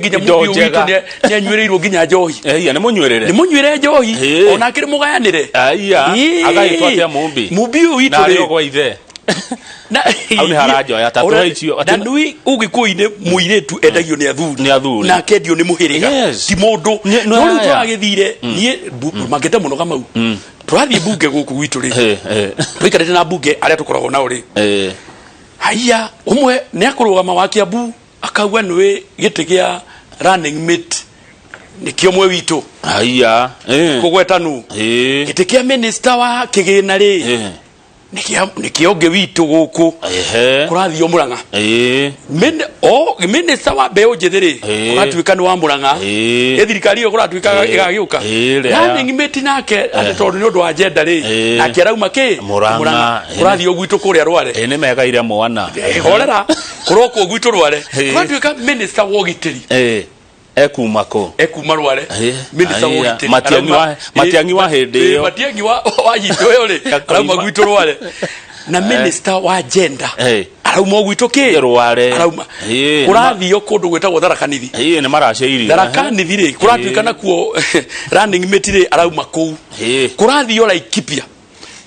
Nginya Indo mũmbi ũyũ witũ njega. nĩanyuĩrĩirwo nginya njohi. Ĩia nĩ mũnyuĩrĩre. Nĩ mũnyuĩre njohi. Ĩĩ. Ona akĩrĩ mũgayanĩre. Aiya. Ĩĩ. Agagĩtwo atĩa Mũmbi? Mũmbi ũyũ witũ Na arĩ rĩ o gwa ithe. Hau nĩ haranjoya, ta tũhe icio, na nui ũgĩkũyũ-inĩ mũirĩtu endagio nĩ athuri. Nĩ athuri. Na akendio nĩ mũhĩrĩga. Ti mũndũ. No No rĩu haya. tũragĩthire niĩ mangĩte mũno Kamau, tũrathiĩ mbunge gũkũ gwitũ rĩ, Ĩ, ĩ. tũikarĩte na mbunge arĩa tũkoragwo nao rĩ, Ĩ. haiya, ũmwe nĩ akũrũgama wa Kiambu akauga nĩ gĩtĩ gĩa running mate nĩkĩo mwe witũ. Haiya. Ĩ. Kũgweta nũ? Ĩ. Gĩtĩ kĩa minister wa kĩgĩna rĩ, Ĩ. nĩkĩo ũngĩ witũ gũkũ. Ehe. Kũrathio Mũrang'a. Ĩ. O minister wa mbeũ njĩthĩ rĩ, Ĩĩ. kũratuĩka nĩ wa Mũrang'a. Ĩĩ. Ĩ thirikari ĩyo kũratuĩka Ĩĩ. ĩgagĩũka. Ĩĩ, rĩa. Running mate nake atĩ tondũ nĩ ũndũ wa agenda rĩ, Ĩĩ. nake arauma kĩ? Mũrang'a. Ĩĩ. Kũrathio gwitũ kũrĩa Rware. Ĩ nĩ megaire mwana. Ĩ, horera, kũrokwo gwitũ Rware. Ĩĩ. Kũratuĩka minister wa ũgitĩri Ĩ. Ekuma kũ? Ekuma Rware. Ĩĩ. Minister wa Aiya. ũgitĩri Matiang'i Matiang'i wa hĩndĩ ĩyo. Matiang'i wa hĩndĩ ĩyo rĩ, arauma gwitũ Rware. Na minister wa gender Ĩĩ. arauma o gwitũ kĩ? Rware. Arauma. Ĩĩ. Kũrathio kũndũ gwĩtagwo Tharaka Nithi. Ĩ nĩ maracĩirio. Tharaka Nithi rĩ, kũratuĩka nakuo running mate rĩ, arauma kũu. Ĩĩ. Kũrathio Laikipia,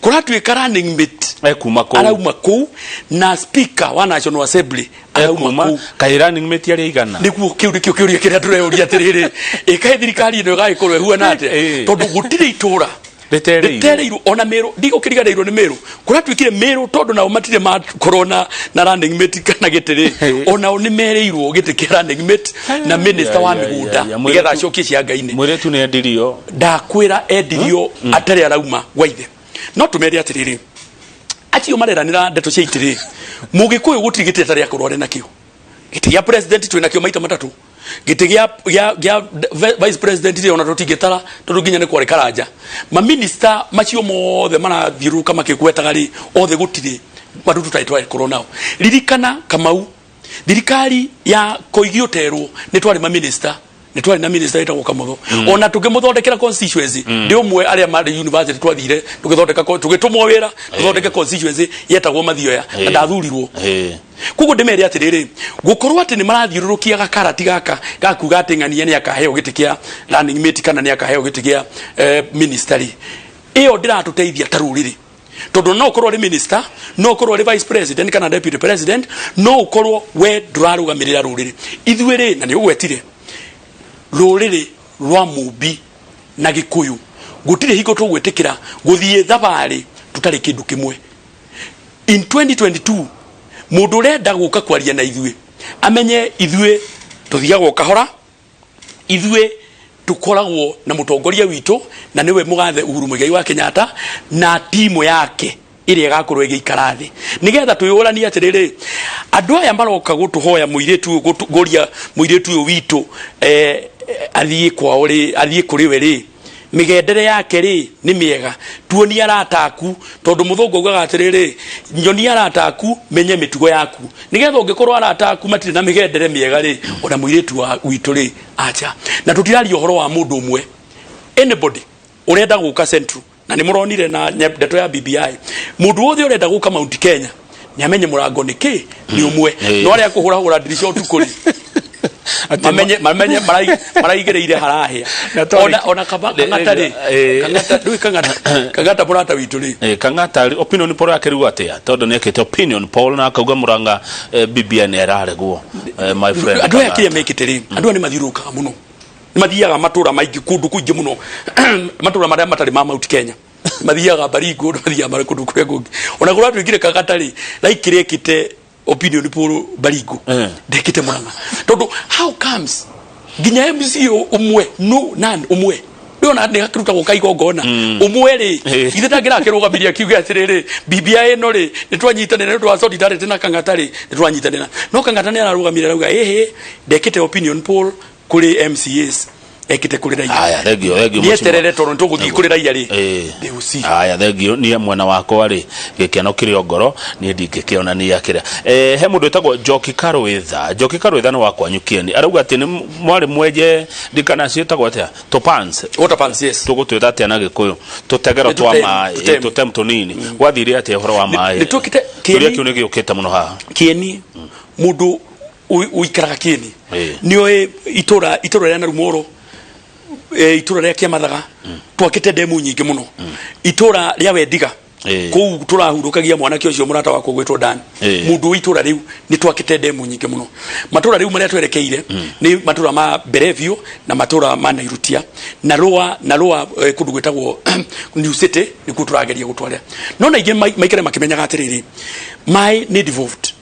kũratuĩka running mate Ekuma kũu. Arauma kũu, na speaker wa National Assembly arauma Ekuma kũu. Kaĩ running mate arĩ igana? Nĩguo kĩu nĩkĩo kĩũria kĩrĩa tũreũria atĩrĩrĩ, ĩkaĩ thirikari ĩno ĩgagĩkorwo ĩhuana atĩa? Ĩĩ. Tondũ gũtirĩ itũra Rĩtereirwo. Rĩtereirwo. Ona Mĩrũ ndigũkĩriganĩirwo nĩ Mĩrũ, kũratuĩkire Mĩrũ tondũ nao matirĩ makorwo na running mate kana gĩtĩ rĩ, onao nĩ merĩirwo gĩtĩ kĩa running mate na minister wa Ya, ya, mĩgũnda ya, ya. nĩgetha acokie cianga-inĩ. Mũirĩtu nĩ endirio. Ndakwĩra endirio atarĩ arauma gwa ithe. No tũmere atĩrĩrĩ, acio mareranĩra ndeto cia itĩrĩ, Mũgĩkũyũ gũtirĩ gĩtĩ atarĩ akorwo arĩ nakĩo. Gĩtĩ gĩa president twĩ nakĩo maita matatũ, gĩtĩ gĩa vice president rĩ, ona tũtingĩtara tondũ nginya nĩ kwarĩ Karanja. Maminista macio mothe marathiũrũrũka makĩgwetaga rĩ, othe gũtirĩ andũ tũtarĩ twakorwo nao. Ririkana Kamau, thirikari ya Koigi ũterwo nĩ twarĩ maminista, nĩ twarĩ na minister wĩtagwo Kamotho. Ona tũkĩmũthondekera constituency, ndĩ ũmwe arĩa marĩ university twathire tũgĩthondeka tũgĩtũmwo wĩra tũthondeke constituency yetagwo Mathioya, na ndathurirwo. Koguo ndĩmere atĩrĩrĩ, gũkorwo atĩ nĩ marathiũrũrũkia gakarati gaka gakuga atĩ ng'ania nĩ akaheo gĩtĩ kĩa running mate kana nĩ akaheo gĩtĩ kĩa minister rĩ, ĩyo ndĩratũteithia ta rũrĩrĩ, tondũ no ũkorwo ũrĩ minister, no ũkorwo ũrĩ vice president kana deputy president, no ũkorwo we ndũrarũgamĩrĩra rũrĩrĩ. Ithuĩ rĩ, na nĩ ũgwetire rũrĩrĩ rwa Mũmbi na Gĩkũyũ, gũtirĩ hingo tũgwĩtĩkĩra gũthiĩ thabarĩ tũtarĩ kĩndũ kĩmwe. In 2022 mũndũ ũrenda gũka kwaria na ithuĩ amenye ithuĩ tũthiaga o kahora. Ithuĩ tũkoragwo na mũtongoria witũ, na nĩwe mũgathe Uhuru Muigai wa Kenyatta na timu yake ĩrĩa ĩgakorwo ĩgĩikara thĩ nĩgetha twĩyũranie atĩrĩrĩ, andũ aya maroka gũtũhoya mũirĩtu ũyũ, gũtũgũria mũirĩtu ũyũ witũ, athiĩ kwao rĩ, athiĩ kũrĩ we rĩ, mĩgendere yake rĩ nĩ mĩega? Tuonie arata aku, tondũ mũthũngũ augaga atĩrĩrĩ, nyonia arata aku menye mĩtugo yaku, nĩgetha ũngĩkorwo arata aku matirĩ na mĩgendere mĩega rĩ, ona mũirĩtu wa witũ rĩ, acha. Na tũtiraria ũhoro wa mũndũ ũmwe, anybody ũrenda gũka Central, na nĩ mũronire na ndeto ya BBI, mũndũ wothe ũrenda gũka Mount Kenya nĩ amenye mũrango nĩ kĩ nĩ ũmwe. No arĩa kũhũrahũra ndirica ũtukũ rĩ, mamenye maraigĩrĩire harahĩa. Na Ona kaba Kang'ata rĩ, Kang'ata ndũĩ Kang'ata, Kang'ata mũrata witũ rĩ. Kang'ata rĩ, opinion poll yake rĩu atĩa? Tondũ nĩ ekĩte opinion poll na akauga Murang'a BBI nĩ ĩraregwo. My friend Andũ aya Kang'ata. kĩrĩa mekĩte rĩ, andũ aya nĩ mathiũrũrũkaga mũno, nĩ mathiaga matũra maingĩ, kũndũ kũingĩ mũno, matũra marĩa matarĩ ma Mount Kenya. Mathiaga Baringo, nĩ mathiaga kũndũ kũrĩa kũngĩ. Ona kũratuĩkire Kang'ata rĩ, laikĩrĩa ekĩte opinion poll Baringo, ndekĩte Murang'a, tondũ how comes nginya MC ũmwe, no none ũmwe ndona nĩ akĩrutagwo kaigongona ũmwe rĩ, ithe ndangĩrakĩrũgamirie akiuge atĩrĩrĩ, BBI ĩno rĩ, nĩ twanyitanĩra nĩ ũndũ wa solidarity na Kang'ata rĩ, nĩ twanyitanĩra. No Kang'ata nĩ ararũgamire arauga ĩhĩ, ndekĩte opinion poll kũrĩ MCAs, ekĩte kũrĩ raia. Aya, thengio, thengio. Nieterere tondũ nĩ tũgũthiĩ kũrĩ raia rĩ, they will see. Aya, thengio. Niĩ mwena wakwa rĩ, gĩkeno kĩrĩ o ngoro, niĩ ndingĩkĩonania kĩrĩa. He mũndũ wĩtagwo Njoki Karwĩtha. Njoki Karwĩtha nĩ wa kwanyu Kĩeni, arauga atĩ nĩ mwarĩ mwenje ndikana ciĩtagwo atĩa, tũpans? Water pans, yes. Tũgũtwĩta atĩa na Gĩkũyũ? Tũtegero Nĩ twa tũtemu, maĩ. Tũtemu. Tũtemu tũnini. Gwathire atĩa ũhoro wa maĩ? Nĩ twĩkĩte Kĩũria Kĩeni. kĩu nĩ gĩũkĩte mũno haha. Kĩeni, mũndũ Ũikaraga Kĩeni. Ĩĩ. Nĩoĩ itũra rĩa Narumoro, itũra rĩa Kĩamathaga, twakĩte ndemu nyingĩ mũno, itũra rĩa Wendiga. Kũu tũrahurũkagia mwanake ũcio mũrata wakwa gwĩtwo Dan. Mũndũ wa itũra rĩu nĩ twakĩte ndemu nyingĩ mũno. Matũra rĩu marĩa twerekeire nĩ matũra ma Berevio na matũra ma Nairutia na rũa na rũa, kũndũ gwĩtagwo New City nĩkuo tũrageria gũtwara. No na ingĩ maikare makĩmenyaga atĩrĩrĩ, maĩ nĩ devolved.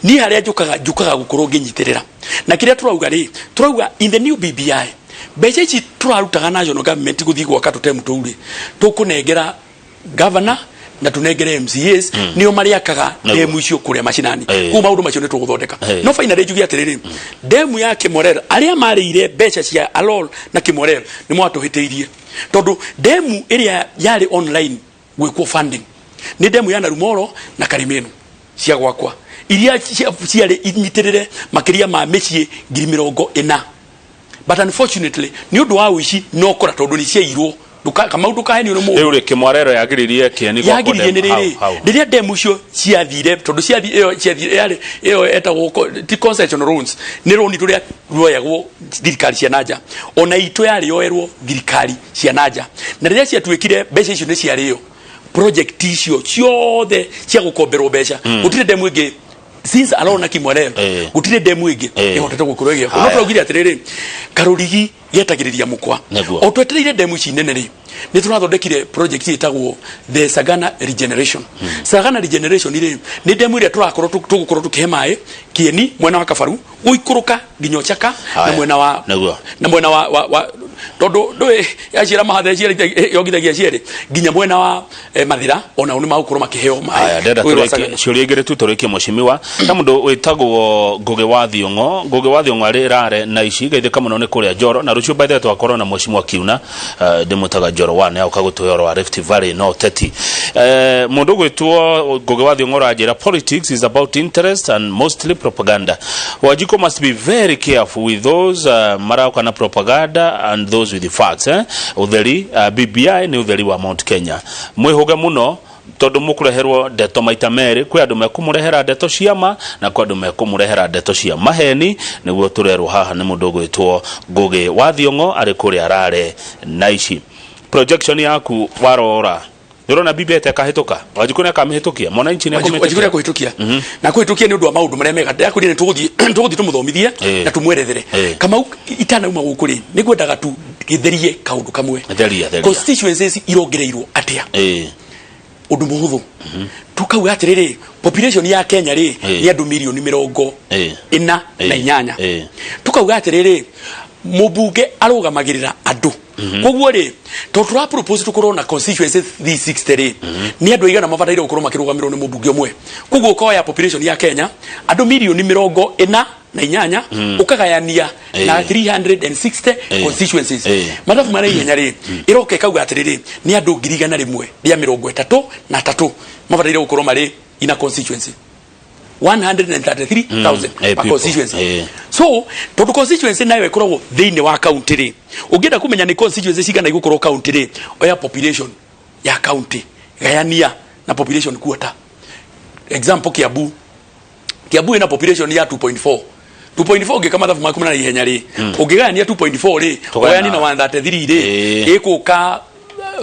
Niĩ harĩa njũkaga gũkorwo ngĩnyitĩrĩra na kĩrĩa tũrauga rĩ, tũrauga in the new BBI, mbeca ici tũrarutaga national government gũthiĩ gwaka tũtemu tũu rĩ, tũkũnengera governor na tunengere MCAs, nĩo marĩakaga ndemu icio kũrĩa macinani. Koguo maũndũ macio nĩ tũgũthondeka. No finally njuge atĩrĩrĩ, ndemu ya Kimorel, arĩa marĩire mbeca cia Alol na Kimorel nĩ mwatũhĩtĩirie, tondũ ndemu ĩrĩa yarĩ online gwĩkwo funding nĩ ndemu ya Narumoro na Karimeno cia gwakwa, iria ciarĩ inyitĩrĩre makĩria ma mĩciĩ 40,000. But unfortunately, nĩ ũndũ wa ũici no kora, tondũ nĩ ciairwo. Kamau, ndũkahenio nĩ mũndũ. Rĩu rĩ, Kĩmwarero yagiririe Kĩeni gwakwo Yagiririe nĩ ndemu rĩrĩ hau, hau. Rĩrĩa ndemu icio ciathire, tondũ ciathi ĩyo ciathire yarĩ ĩyo etagwo ti concession loans, nĩ rũni rũrĩa ruoyagwo thirikari cia nanja. Ona itũ yarĩ yoerwo thirikari cia nanja, na rĩrĩa ciatuĩkire mbeca icio nĩ ciarĩo, project icio ciothe cia gũkomberwo mbeca, gũtirĩ ndemu ĩngĩ since Alona Kimwarel, gũtirĩ ndemu ĩngĩ ĩhotete gũkorwo ĩgĩakwo. No tũraugire atĩrĩrĩ, karũrigi getagĩrĩria mũkwa. O twetereire ndemu ici nene rĩ, nĩ tũrathondekire project ĩtagwo the Sagana Regeneration. Sagana Regeneration rĩ, nĩ ndemu ĩrĩa tũrakorwo tũgũkorwo tũkĩhe maĩ Kĩeni mwena wa Kabaru gũikũrũka nginya Ochaka na mwena wa na mwena wa tondũ ndũĩ yaciara mahatha ciara yongithagia cierĩ nginya mwena wa Mathira, onao nĩ magũkorwo makĩheo maĩ. Aya, ndenda Rũĩ rwa tũrĩkie Sagana. ciũria igĩrĩ tu tũrĩkie, mũcimiwa. Ta mũndũ wĩtagwo Ngũgĩ wa Thiong'o, Ngũgĩ wa Thiong'o arĩ Rare na ici geithĩka mũno nĩ kũrĩa Njoro, na rũciũ by the way twakorwo na mũcimwa Kiuna, ndĩmwĩtaga Njoro wa nĩ agoka gũtũhe ũhoro wa Rift Valley no ũteti. Mũndũ ũgwĩtwo Ngũgĩ wa Thiong'o ũranjĩra, "Politics is about interest and mostly propaganda. Wanjikũ must be very careful with those marauka na propaganda and those with the facts." Ũtheri, BBI nĩ ũtheri wa Mount Kenya. Mwĩhũge mũno tondũ mũkũreherwo ndeto maita merĩ. Kwĩ andũ mekũmũrehera ndeto cia ma na kwĩ andũ mekũmũrehera ndeto cia maheni. Nĩguo tũrerwo haha nĩ mũndũ ũgwĩtwo Ngũgĩ wa Thiong'o arĩ kũrĩa Rare na ici. Projection yaku warora, nĩ ũrona BBI ĩtekahĩtũka? Wanjikũ nĩ akamĩhĩtũkia? Mwananchi nĩ Wanjikũ akũmĩhĩtũkia? Kũhĩtũkia na kũhĩtũkia nĩ ũndũ wa maũndũ marĩa mega. Ndĩrakwĩrire nĩ tũgũthiĩ tũmũthomithie na tũmwerethere. Kamau, itanauma gũkũ rĩ, nĩ ngwendaga tu gĩtherie kaũndũ kamwe. Theria, theria. Constituencies irongereirwo atĩa? Ũndũ mũhũthũ, tukauga atĩrĩrĩ, population ya Kenya rĩ, nĩ andũ mirioni mĩrongo ĩna na inyanya. Tukauga atĩrĩrĩ, mũmbunge arũgamagĩrĩra andũ. Koguo rĩ, tondũ tũra propose tũkorwo na constituency 360 rĩ, nĩ andũ aigana mabataire gũkorwo makĩrũgamĩrwo nĩ mũmbunge ũmwe? Koguo ũkoya population ya Kenya, andũ mirioni 48, ũkagayania na 360 constituencies. Mathabu marĩa ihenya rĩ, ĩroka ĩkauga atĩrĩrĩ, nĩ andũ 133,000 mabataire gũkorwo marĩ in a constituency, 133,000 per people. constituency. So tondu constituency nayo ĩkoragwo thĩinĩ wa county rĩ, ũngĩenda kũmenya nĩ constituency cigana igũkorwo county rĩ, oya population ya county, gayania na population quarter. Example, Kiambu. Kiambu ĩna population ya 2.4. 2.4, ũngĩka mathabu maku na ihenya rĩ, ũngĩgayania 2.4 rĩ, Tũgayana. ũgayanie na 133 rĩ, ĩgũka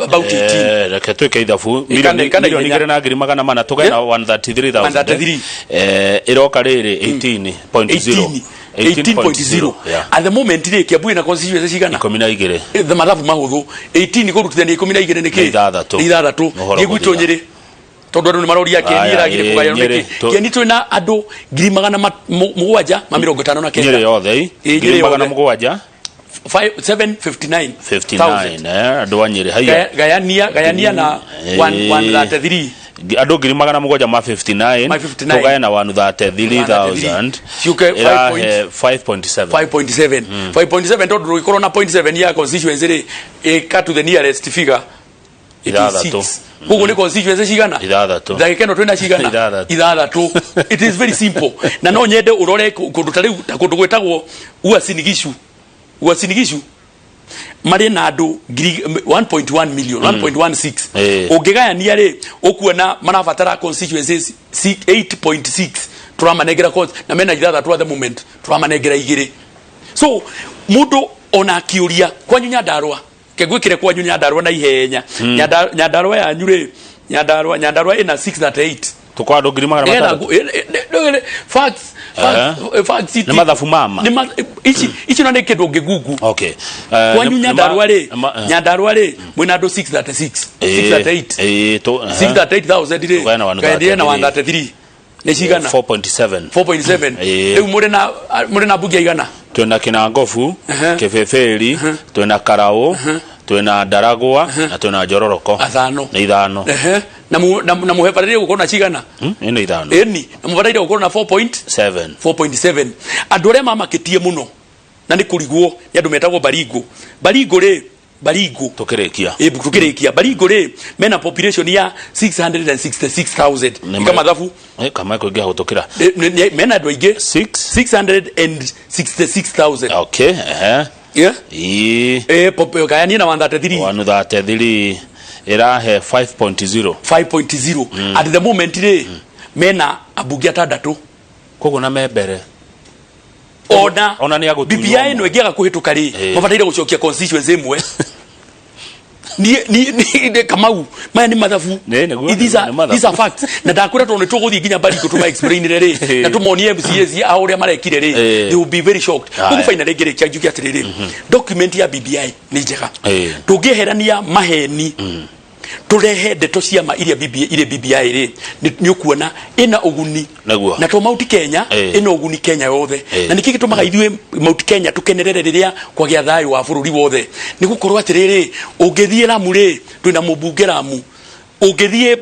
about 18. Reke twĩke ithabu. Ĩkana Milioni ihenya. 2,400,000 tũgae na 133,000. 133. Ĩroka rĩrĩ 18.0. 18.0. At the moment rĩ, Kiambu ĩna constituency cigana? 12. The mathabu mahũthũ, 18 kũrutithania 12 nĩ kĩ? Nĩ ithathatũ. Nĩ ithathatũ. Ũhoro Thiĩ gwitũ gũthira. Nyĩrĩ, tondũ andũ nĩ maroria Kĩeni Aya, ĩragire kũgayano Nyĩrĩ, nĩkĩ. Kĩeni twĩna andũ 759,000. Nyĩrĩ yothe i Ĩ, ngiri Nyĩrĩ magana yothe. mũgwanja 759,000. 59, andũ a Nyĩrĩ haiya. Gayania na 133. Andũ 759,000 Ma 59. tũgae na 133,000. Ciũke ĩrahe 5.7. 5.7, 5.7, tondũ ndũgĩkorwo na 0.7 ya constituency rĩ, ĩka to the nearest figure, it is Ithathatũ. six. Koguo nĩ constituency cigana? Ithathatũ. Ndagĩka ĩno twĩna cigana? Ithathatũ. Ithathatũ. It is very simple. Na no nyende ũrore kũndũ ta rĩu, ta kũndũ gwĩtagwo Uasin Gishu. Uasin Gishu marĩ na andũ 1.1 million, 1.16. Ũngĩgayania rĩ, ũkuona marabatara constituencies 8.6. Tũramanengera na mena ithathatũ at the moment, tũramanengera igĩrĩ. So mũndũ ona akiũria kwanyu Nyandarua, ke ngwĩkĩre kwanyu Nyandarua na ihenya. Nyandarua yanyu rĩ, Nyandarua ĩna 638. Tũkorwo andũ ngiri magana Nĩgetha matandatũ. Facts, facts Nĩ mathabu mama. Ici ici no nĩ kĩndũ ũngĩgungu. Okay. Kwanyu Nyandarua rĩ, Nyandarua rĩ, mwĩna andũ 636, 638, 638,000 rĩ, Tũgaya na kaendia na 133. 133 nĩ cigana? 4.7. 4.7. Rĩu mũrĩ na mbunge igana? Twĩna Kinangobu, Kĩbĩbĩri, twĩna Karaũ, twĩna Ndaragwa na twĩna Njororoko. Athano. Nĩ ithano. Ehe. Na mũhebarĩrie gũkorwo na cigana? Ĩ nĩ ithano. Ĩni, na mũbataire gũkorwo na 4 point 7. 4.7. Andũ arĩa mamakĩtie mũno na nĩ kũrigwo nĩ andũ metagwo Baringo. Baringo rĩ, Baringo Tũkĩrĩkia. Ĩ, tũkĩrĩkia, Baringo rĩ, mena population ya 666,000. Nĩ Ika mathabu. Kama kũingĩha gũtũkĩra. Mena andũ aingĩ. 6 666,000. Okay, ehe. Yeah? Ĩ. Gayanie na 133. 133 ĩrahe 5.0. 5.0. At the moment rĩ, mena ambunge atandatũ. Koguo na me mbere. Ona Ona nĩ agũtunywo BBI ĩno ũmwe. ĩngĩaga kũhĩtũka rĩ, mabataire gũcokia constituency ĩmwe. Niĩ Kamau, maya nĩ mathabu. Nĩ, nĩguo, These nĩ mathabu. These are facts, na ndakwĩra tondũ nĩ tũgũthiĩ nginya Baringo tũma explainire rĩ, na tũmonie MCAs a ũrĩa marekire rĩ, they will be very shocked. Koguo finally ngĩrĩkia njuge atĩrĩrĩ, document ya BBI nĩ njega. Tũngĩeherania maheni, tũrehe ndeto cia ma iria BBI, irĩ BBI rĩ, nĩ ũkuona ĩna ũguni. Na to Mount Kenya, ĩna ũguni Kenya yothe. Na nĩkĩ gĩtũmaga ithuĩ Mount Kenya tũkenerere rĩrĩa kwagĩa thayũ wa bũrũri wothe? Nĩ gũkorwo atĩrĩrĩ, ũngĩthiĩ Lamu rĩ, twĩna mũmbunge Lamu. Ũngĩthiĩ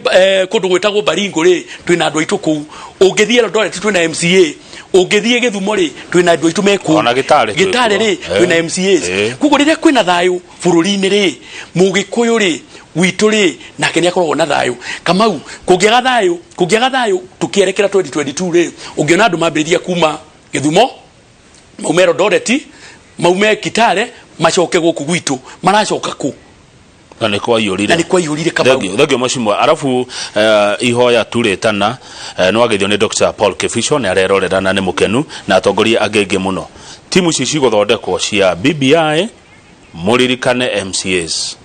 kũndũ gwĩtagwo Baringo rĩ, twĩna andũ aitũ kũu. Ũngĩthiĩ Eldoret twĩna MCA. Ũngĩthiĩ Gĩthumo rĩ, twĩna andũ aitũ me kũu. Ona Gĩtare twĩ Gĩtare kuo. rĩ, twĩna MCAs. Koguo rĩrĩa kwĩna thayũ bũrũri-inĩ rĩ, mũgĩkũyũ rĩ witũ rĩ, nake nĩ akoragwo na thayũ. Kamau, kũngĩaga thayũ tũkĩerekera 2022 rĩ, ũngĩona andũ mambĩrĩria kuma Gĩthumo, maume Eldoret, maume Kitale, macoke gũkũ gwitũ. Maracoka kũ? Na nĩ kwaiyũrire. Na nĩ kwaiyũrire, Kamau. Thengio, thengio mheshimiwa. Arabu ihoya turĩtana nĩ wageithio nĩ Dr. Paul Kibicho, nĩ arerorera na nĩ mũkenu, na atongoria angĩ aingĩ mũno. Timu ici cigũthondekwo cia BBI, mũririkane MCAs.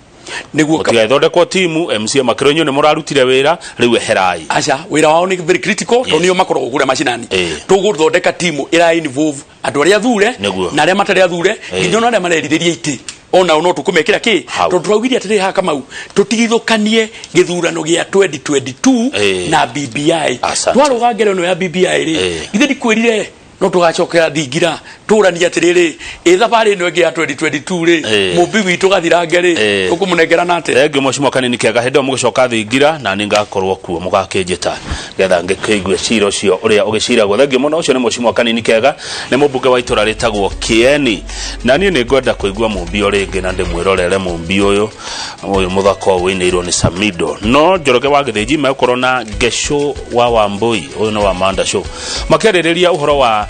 Nĩguo. Mũtigathondekwo timu MCA makĩrwo inyuĩ nĩ mũrarutire wĩra, rĩu eherai. Aca, wĩra wao nĩ very critical tondũ nĩo makoragwo kũrĩa macinani. Tũgũthondeka timu ĩra involve andũ arĩa athure na arĩa matarĩ athure, nginya ona arĩa marerirĩria itĩ, onao no tũkũmekĩra kĩ. Hau. Tondũ tũraugire atĩrĩ haha, Kamau, tũtigithũkanie gĩthurano gĩa 2022 na BBI. Asante. Twarũga ngero ĩno ya BBI rĩ, githĩ ndikwĩrire no tũgacokera thingira tũranie atĩrĩrĩ, ĩ thabarĩ ĩno ĩngĩ ya 2022 rĩ, mũmbi witũ gathirange rĩ, tũkũmũnengerana atĩa? Thengio mheshimiwa Kanini Kega. Hĩndĩ ĩyo mũgĩcoka thingira na niĩ ngakorwo kuo, mũgakĩnjĩta getha ngĩkĩigue cira ũcio ũrĩa ũgĩciragwo. Thengio mũno. Ũcio nĩ mheshimiwa Kanini Kega, nĩ mũmbunge wa itũra rĩtagwo Kĩeni, na niĩ nĩ ngwenda kũigua mũmbi o rĩngĩ na ndĩmwĩrorere mũmbi ũyũ mũthaka ũyũ ũinĩirwo nĩ Samido no Njoroge wa Gĩthĩnji, megũkorwo na Ngesho wa Wambui, ũyũ nĩ wa Manda Show, makĩarĩrĩria ũhoro wa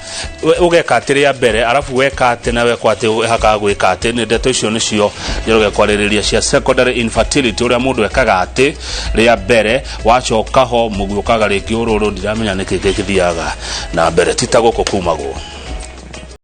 ũgeka atĩ rĩa mbere, arabu weka atĩ na wekwo atĩ hakaga gwĩka atĩ. Nĩ ndeto icio nĩcio Njoroge kwarĩrĩria cia secondary infertility, ũrĩa mũndũ ekaga atĩ rĩa mbere, wacoka ho mũguũkaga rĩngĩ ũrũrũ. Ndiramenya nĩkĩ gĩthiaga na mbere, ti ta gũkũ kumagwo.